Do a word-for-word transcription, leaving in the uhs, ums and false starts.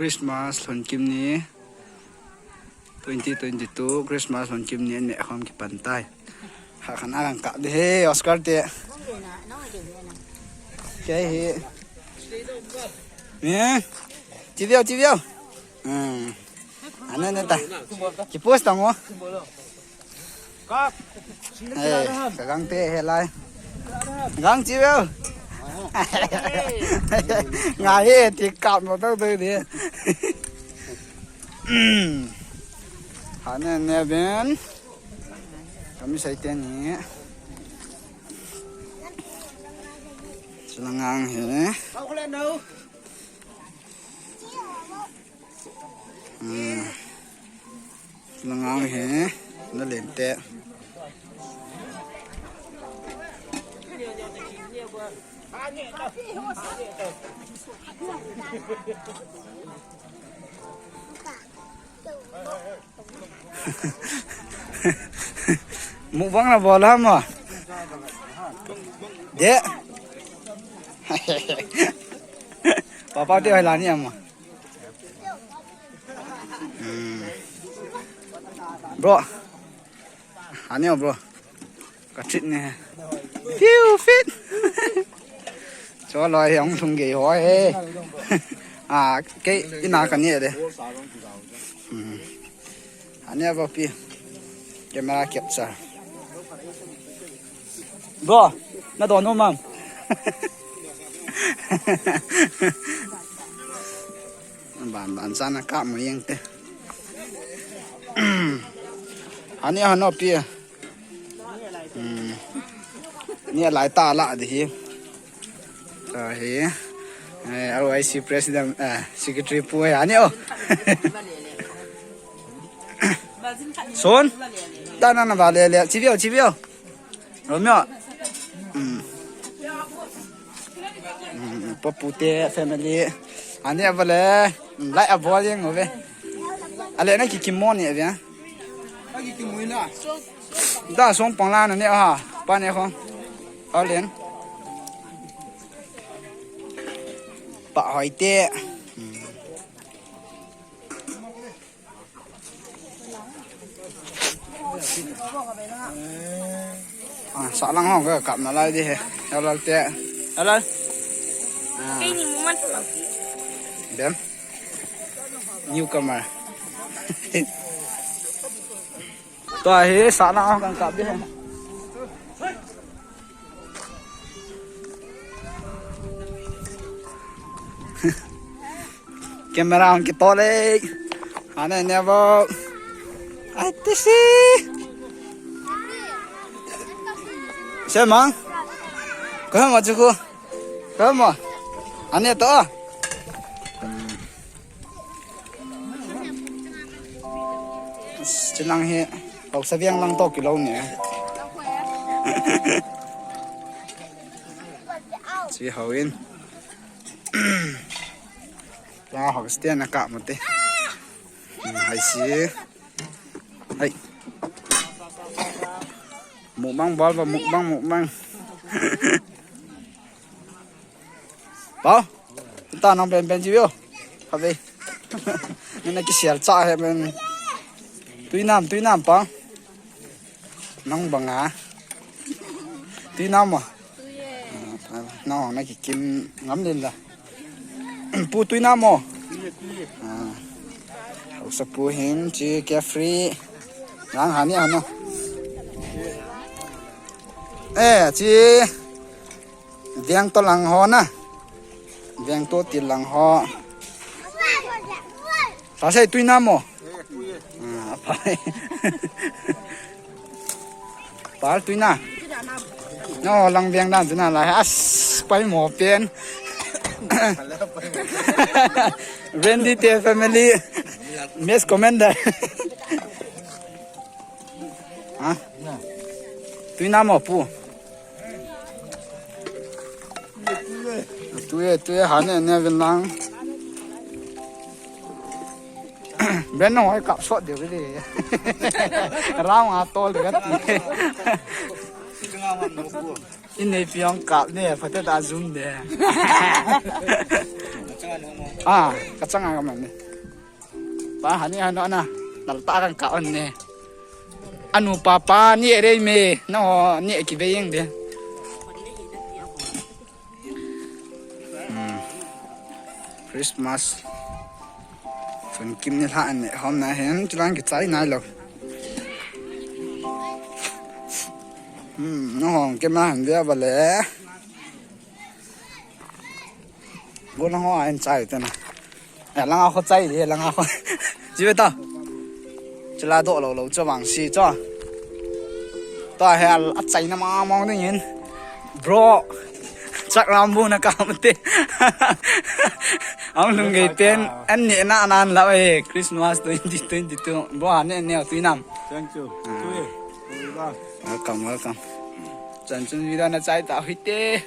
Christmas lhon kim ni, twenty twenty-two Christmas lhon kim ni, an me khom kipan tai. Ha khan a kan kap de he, Oscar te. Kei hi. Ni. Chi veu, chi veu. Hmm. Ana na ta. Ki post tang o. Kap. Eh, ka gang te he lai. Gang chi veu. Nga he ti kap mo tau tu di. Ha ne ne ben. Kami sai te ni. Sila ngang he. Hmm. Sila ngang he. Na len te. Mukbang na bol ham mo? De. Papa te hoila ni ham mo? Hmm. Bro. Ani o bro. Ka treat ne. Fiu fit. Cho loi hi hung thung gei ho he. Ah, kei ina ka ni de. Hmm. Ani a pi. Camera capture. Bro, na don no mam. Ban ban sana ka mo yeng te. Ani a no pi. Hmm. Ni lai ta la de hi. Ta hi. Eh, R O I C president, eh, secretary pu he ani o. Son. Ta na na ba le le. Chi veu, chi veu. Romeo. Hmm. Hmm, Papu te family. Ani a ba le. Lai a bol yeng o ve. Ale na ki ki mo ni ve. Da song pang la na ne ha. Pa ne khong. Au len. Pa hoi te. Ah, sa lang hong ka kap na lai di he. Au lal te. Au lal. Ah. Kei ni mo man. Dem. Newcomer. Tua hi sa na kan kap di. Camera on ki to le. Ane never. Ai tisi. Semang. Kama chuku. Kama. Ane to. Chilang hi haosa veng lang to kilou ni. Chi hao in. Lang haosa te na ka mo te. Hai si. Hai. Mukbang bol ba mukbang mukbang. Pau. Ta nang pen pen chi veu. Kha ve. Ni na ki sial cha he men. Tui nam, tui nam pa. Nang banga. Tui nam mo. Nang na ki kim ngam len la. Pu tui nam mo. Ah. Haosa pu hin chi carefree. Nang hani ano. Eh, chi. Veng to lang ho na. Veng to til lang ho. Sa sei tui nam mo. Ah, apa. Pal tui na. No, lang veng dan tui na la. As, pai mo pen. Randy te family. Mess commander. Ha? Tui nam mo pu. Tui, tui, ha ne, ne vin lang. Ben no, ai kap sot de de. Rang a tol de ka ti. In nei piang kap ne, pha te ta zoom de. Ah, kachang a kaman ne. Pa hani hano na. Nalta kan ka on ne. Anu papa ni erei me. No ni ekivei eng de. Hmm. Christmas. Funkim ni hla ne hom na hen chulang kichai nai lo. Hmm, no hom ke ma han dia bale. Go na ho a en chai te na. Eh, langa kho chai de, langa kho. Jibe ta. Chila do lo lo cho bang si cho. Ta he a chai na ma ma ding in. Bro. Chak lam bu na ka mate. Ang lung gei pen. An ne na nan la e. Christmas twenty twenty-two. Bro, an ne ne tu nam. Thank you. Ah. Tu e. Tu e ba. Welcome, welcome. Chan chun video na chai ta hite.